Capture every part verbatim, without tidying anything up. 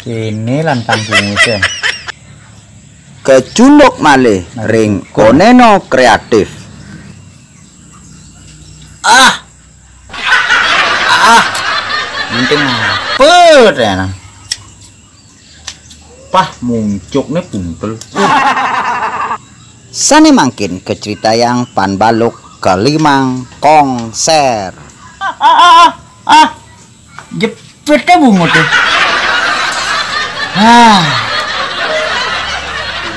Kene lantang bunguse. Kecunduk malih ring Koneno Kreatif. Ah, ah, penting apa teh? Pah, muncukne buntel. Sane mangkin kacritayang Pan Baluk kalimang konser. Ah, ah, ah, ah. Jepit ke bungut tuh. Ah.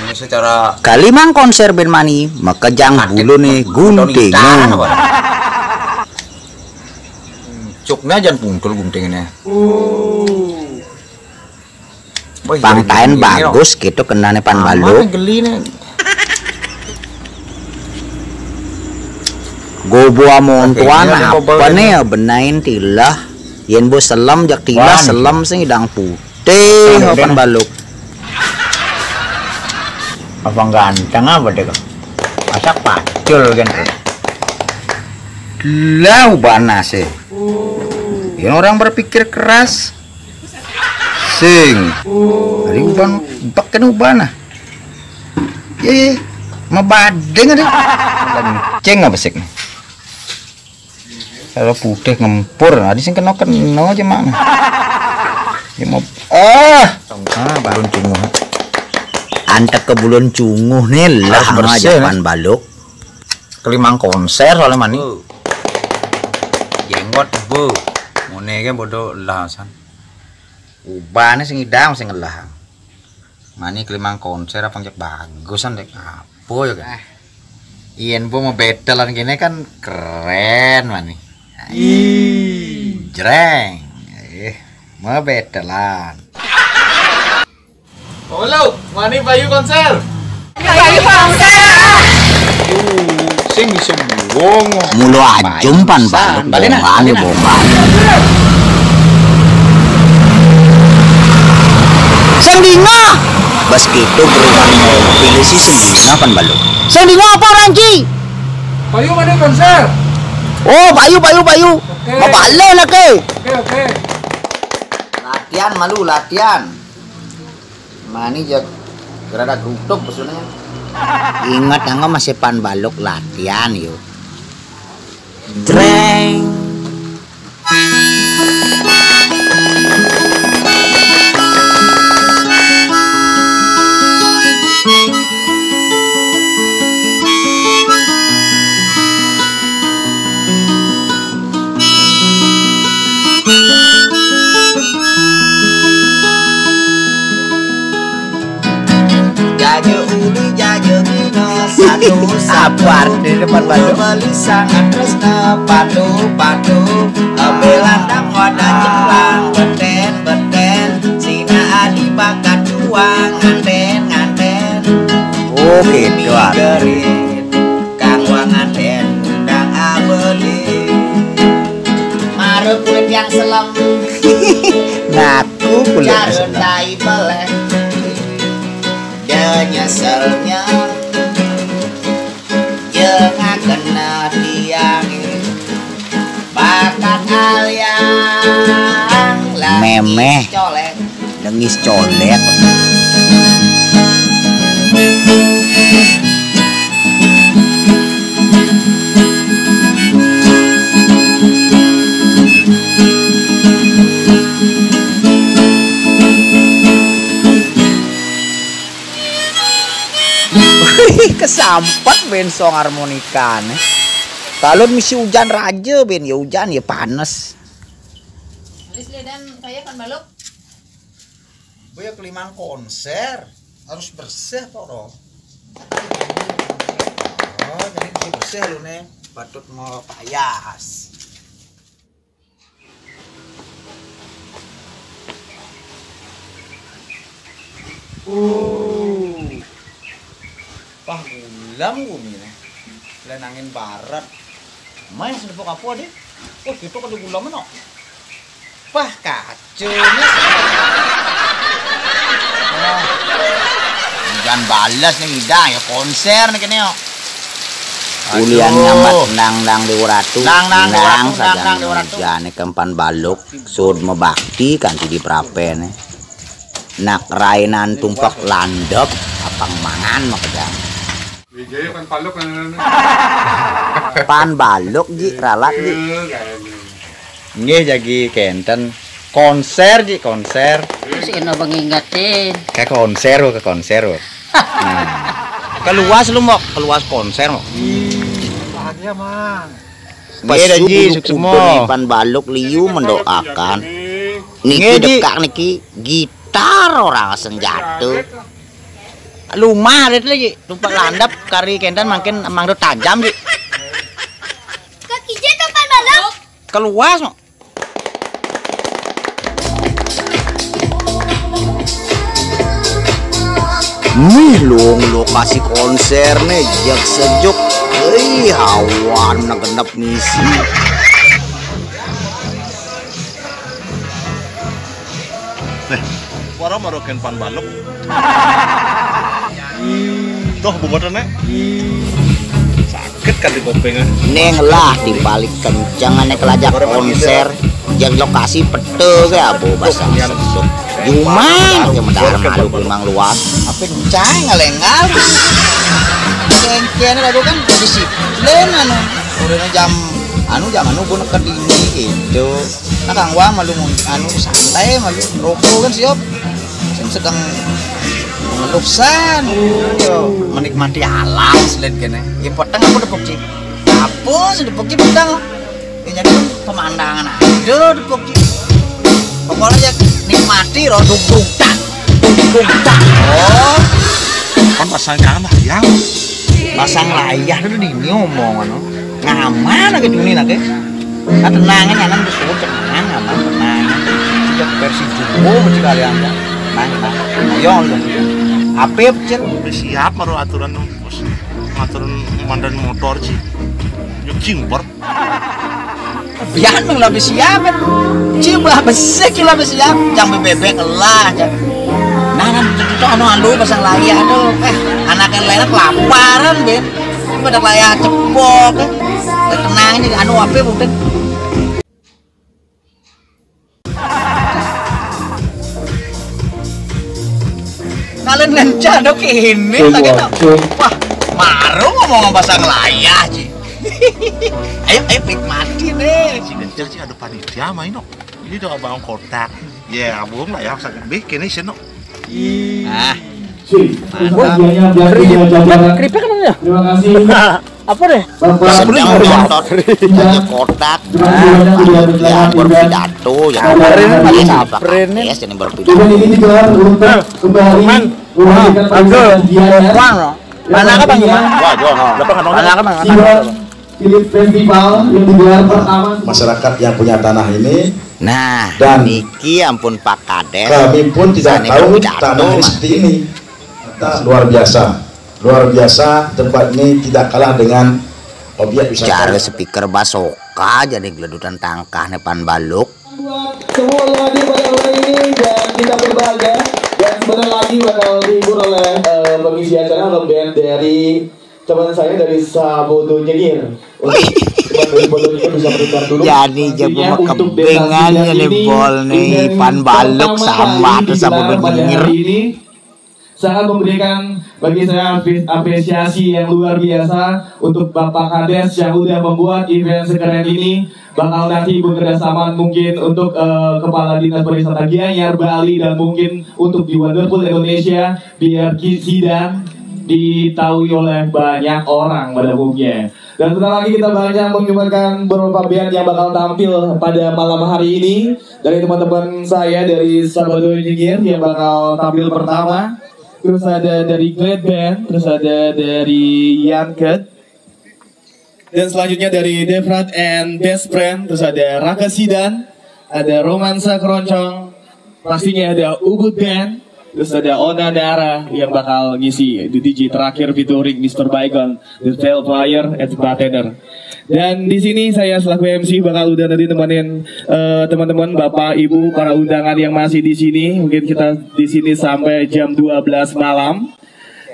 Ini secara kalimang konser ben mani makejang bulune gunting. Cukne jan buntel guntingne. Pangtaen bagus gitu kenane Pan Baluk. Geli nih. Gobo amontoan apa nih ya, benain tilah. Yen bos selem jak tilah, selem sing idang putih. Pan Baluk. Apa ganteng apa deh? Masak pacul kan. Lah ubana sih. Yen orang berpikir keras. Sing. Ari uban, beken uban ah. Ye, ye. Mabading ada. Lenceng apa sik nih? Kalau putih ngempur, adi sing kena-kena aja mak. Ya mau ah, ah, balun cunguh. Antek ke bulun cunguh nih lah. Harus bersih, aja nih. Pan Baluk. Kelimang konser soalnya mani. Jenggot bu. Ngene ke bodoh lah san. Ubane sing idang sing ngelah. Mani kelimang konser apa ngecek bagusan dek apa ya kan? Iyen bu mau betelan gini kan keren mani. Ih. Jreng. Eh, mau betelan. Halo, mani Bayu konser. Bayu konser. Sing bisa buang. Mulo ajum Pan Baluk. Balik, nah, bongan, balik, nah. Bongan. Sing dinga. Bas gitu beruang mobil sih sing dinga Pan Baluk. Sing dinga apa orang ki? Bayu mani konser. Oh, Bayu, Bayu, Bayu. Oke. Mau balik lagi. Oke, oke. Latihan malu latihan. Mani jak gerada grutuk maksudnya. Ingat anggo masih Pan Baluk latihan yuk. Jreng. Jaja uli, jaja dina, satu, satu. Apa arti depan batu? Beli sangat tresna, padu, padu. Abe landang wadah jeplang, beten, beten. Sina adi bakat juang, nganten, nganten. Oh, gitu, ah. Gerit, kang wangan den undang abeli. Marep kulit yang selem. Ngaku kulit yang selem. Dai beleh. Dia nyeselnya. Jengakena tiang. Bakat aliang. Memeh. Lagi colek. Dengis colet. Kesampet ben song harmonikane. Kalau misi hujan raja ben ya hujan ya panas. Alis lidan saya kan balok. Boya kelimang konser harus bersih poro. Oh, jadi mesti bersih lu nih. Patut mau payas. Uh. Wah, gulam gumi nih. Lenangin barat. Main sedepok apa deh? Oh, kita kada gulam no. Pah, kacau nih. Wah. Hujan balas nih, ngidang ya konser nih kene, yo. Ulian nyambat nang, nang Dewa Ratu. Nang, nang Dewa Ratu, nang, saja nang Dewa Ratu. Jane kempan baluk, sud mebakti kanti di prapene. Nak rainan tumpak landep, apang mangan makejang. Wijaya pan paluk kan. Pan baluk ji, ralat ji. Nggih, jagi kenten konser ji, konser. Terus ini abang ngingetin. Ke konser, ke konser. Nah. Keluas lu, Mok, keluas konser, Mok. Bahagia, Mang. Nggih, dah, Ji, sukses, Mok. Pan baluk liu mendoakan. Niki, nggih, Ji, dekak niki gitar orang senjata. Lumah deh tuh, Ji. Tumpak landep kari kenten makin emang tuh tajam, Ji. Kaki J tuh pan baluk. Keluas, Mok. Nih, luang lokasi konser nih, jak sejuk. Hei, hawan na genep misi. Eh, wara maroken pan baluk. Tuh, bobotane. Sakit kan di kuping, eh. Ning lah, di balik kencengane kelajak konser, yang lokasi pete ke apa bahasa masuk. Cuman ke medar malu memang luas. Apa kencang ngalenggal? Kengkene lagu kan disiplin anu. Udah jam anu, jam anu pun ke dini gitu. Nah, Kang Wang malu mun-, anu santai malu. Rokok kan siap. Sing sedang mengeluh san. Yo, menikmati alam selain kene. Ya potong apa depok, Ci? Apa sih depok, Ci, potong? Ya, jadi pemandangan aja depok, Ci. Pokoknya ya nikmati ro duk duk tak. Duk duk tak. Oh. Kan pasang kangen lah, ya. Pasang layar dulu di ini omongan, oh. Ngaman aja dunia nake. Nah, tenangin anak tuh suruh tenang, aman, tenang. Sejak versi Jumbo mesti kalian, ya. Tenang, tenang. Ayo, ayo. Apa ya, Cil? Udah siap, baru aturan, Bos. Aturan mandan motor, Ci. Yuk, Ci, ngumpet. Biar nang lebih siap, kan? Ci, bah, besik, Ci, lebih siap. Yang bebek lah, ya. Nah, nah, itu, itu, anu, anu, pasang layar, aduh. Eh, anak yang lainnya kelaparan, Ben. Ini pada layar cepok, eh. Tenang ini, anu, apa, udah. Kalian ngencah dok ini lagi tak. Wah, baru ngomong pasang layar, Ci. Ayo, ayo, nikmati deh. Si ngencah sih ada panitia main, no. Ini tuh abang kotak. Ya, abang lah ya, pasang bikin ini, no. Ah. Mantap. Keripik, keripik kan ya? Terima kasih. Apa deh? Bapak. Sedang nyotot aja kotak. Jangan berpidato, jangan. Caprin, caprin nih. Yes, ini berpidato. Event ini digelar untuk kembali menghadirkan pariwisata Gianyar. Mana apa, Bang? Wah, jual. Dapat kan? Mana apa, Bang? Siwa Philip Festival yang digelar pertama. Masyarakat yang punya tanah ini. Nah, dan niki ampun Pak Kades. Kami pun tidak tahu tanah ini seperti ini. Luar biasa. Luar biasa, tempat ini tidak kalah dengan objek wisata. Cara speaker basoka jadi geledutan tangkah ne pan baluk. Buat semua yang hadir pada hari ini dan kita berbahagia dan sebentar lagi bakal dihibur oleh, eh, pengisi acara, band dari teman saya dari Sabodo Nyengir. Untuk teman dari Sabodo Nyengir bisa berbentar dulu. Jadi jago. Artinya, untuk desa kebengan Sidat ya, ini, lebol nih, event pan baluk pertama sama kali tuh Sabodo digelar pada Nyengir hari ini. Sangat memberikan bagi saya apre-, apresiasi yang luar biasa untuk Bapak Kades yang udah membuat event sekeren ini. Bakal nanti bekerja sama mungkin untuk, eh, Kepala Dinas Pariwisata Gianyar, Bali, dan mungkin untuk di Wonderful Indonesia, biar Ki-, Sidan diketahui oleh banyak orang pada umumnya. Dan sebentar lagi kita banyak mengumumkan beberapa band yang bakal tampil pada malam hari ini. Dari teman-teman saya dari Sabado Nyengir yang bakal tampil pertama. Terus ada dari Glad Band, terus ada dari Yanket. Dan selanjutnya dari Devrat and Best Friend, terus ada Raka Sidan, ada Romansa Keroncong, pastinya ada Ubud Band, terus ada Ona Nara yang bakal ngisi di D J terakhir featuring Mister Baygon, The Fail Player at Bartender. Dan di sini saya selaku M C bakal udah nanti nemenin, eh, teman-teman, Bapak, Ibu, para undangan yang masih di sini. Mungkin kita di sini sampai jam dua belas malam.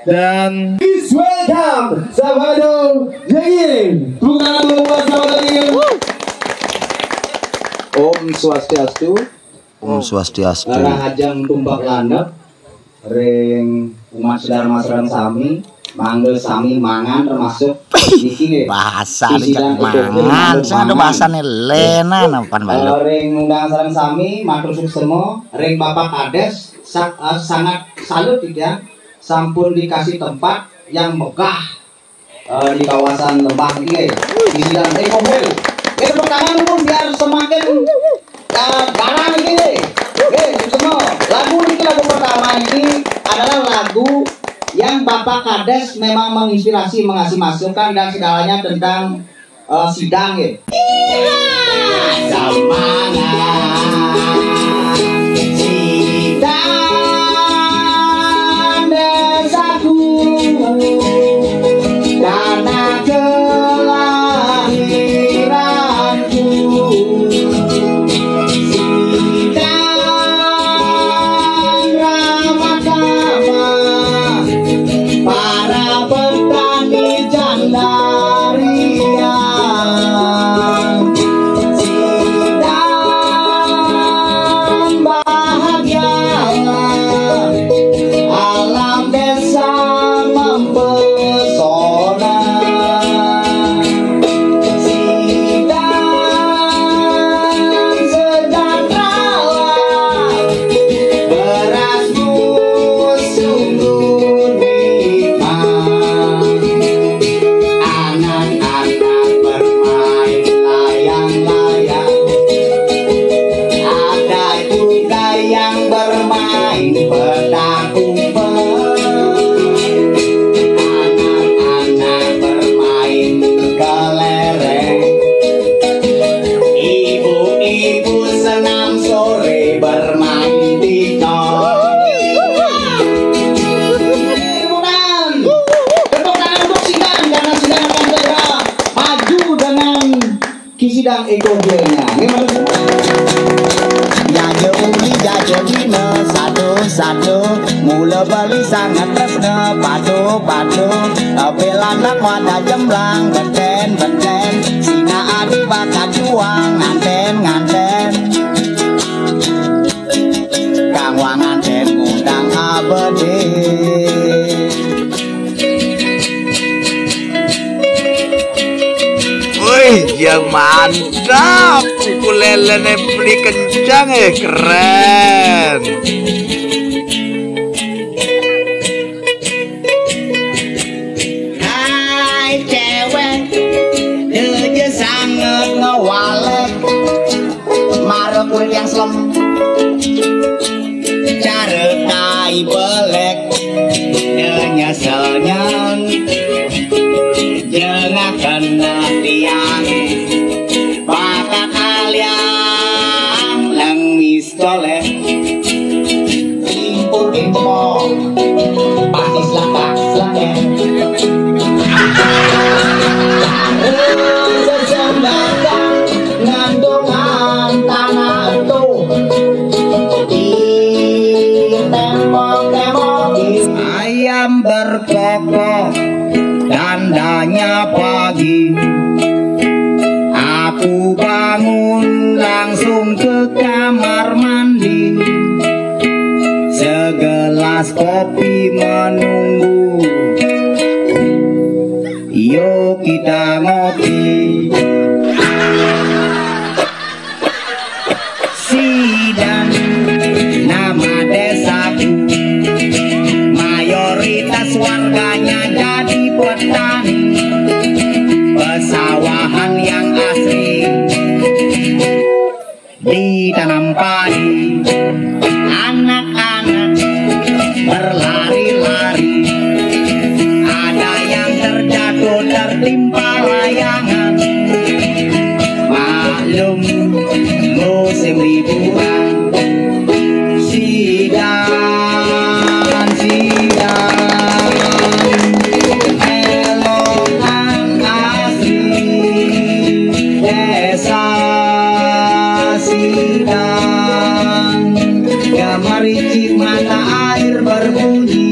Dan please welcome Sabado Jengir. Tepuk tangan dulu buat Sabado Jengir. Om Swastiastu. Om Swastiastu. Rahajeng tumpek landhep ring umat sedar mas sareng sami, mangda sami mangan termasuk niki nggih. Bahasa Isi dan mangan, sing ada mangan. Bahasane lena napan balu. Eh, ring undangan sareng sami, matur suksema, ring Bapak Kades, sa-, eh, sangat salut titiang, sampun dikasih tempat yang megah eh, di kawasan Lembah niki nggih. Di sidang Eko Hill. Nggih, tepuk tangan pun biar semakin eh, garang niki nggih. Nggih, semua. Lagu niki, lagu pertama ini adalah lagu yang Bapak Kades memang menginspirasi, mengasih masukan dan segalanya tentang eh, sidang nggih. Semangat sidang desaku, tanah kelahiranku. Sidang Ramakama, para petani Jandaria. Sidang bahagialah, alam desa mempesona. Sidang sejahteralah, berasmu sungguh nikmat. Anak-anak bermain layang-layang, ada juga yang bermain petak umpet. Anak-anak bermain kelereng, ibu-ibu senam sore bermain tiktok. Tepuk tangan untuk Sidan, karena Sidan akan segera maju dengan Kisidang Eko Hill-nya. Nggih, matur suwun. Jaja uli, jaja dina, satu-satu. Mula bali sangat tresna, padu-padu. Apel anak wadah jemblang, beten-beten. Sina adi bakat juang, nganten-nganten. Kang wang nganten ngundang abede. Wih, ya mantap. Ukulelene beli kencang eh, keren. Hai cewek, deje sanget ngewalek. Marep urip yang slem. Care tai belek. Nyeselnya. Jengaken tiang. Bakal kalian lengis colek. Impor impor. Pasti selak selak ya. Sesembada ngantungan tanah tuh. Di tembok-tembok. Ayam berkokok, tandanya pagi. Aku bangun langsung ke kamar mandi. Segelas kopi menunggu. Yuk kita ngopi. Sidan, nama desaku. Mayoritas warganya jadi petani. Pesawahan yang asri ditanam padi. Anak-anak berlari-lari, ada yang terjatuh tertimpa layangan. Maklum, musim liburan. Sidan, sidan, elokan asri desa Sidan. Gemericik mata air berbunyi.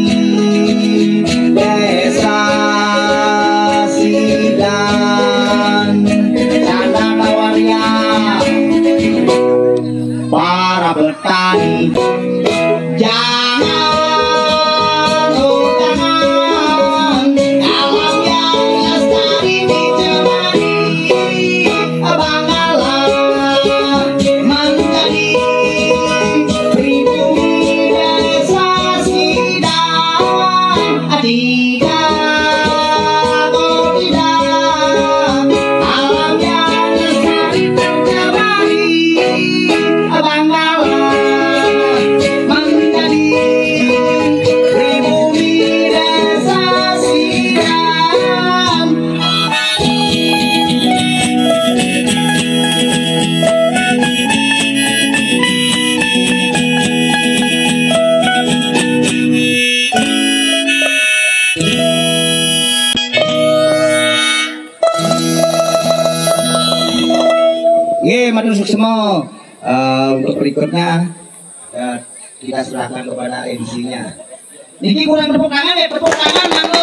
Desa Sidan. Canda tawaria. Para petani Berikutnya, eh, kita serahkan kepada M C-nya. Niki kurang tepuk tangan ya, tepuk tangan mangga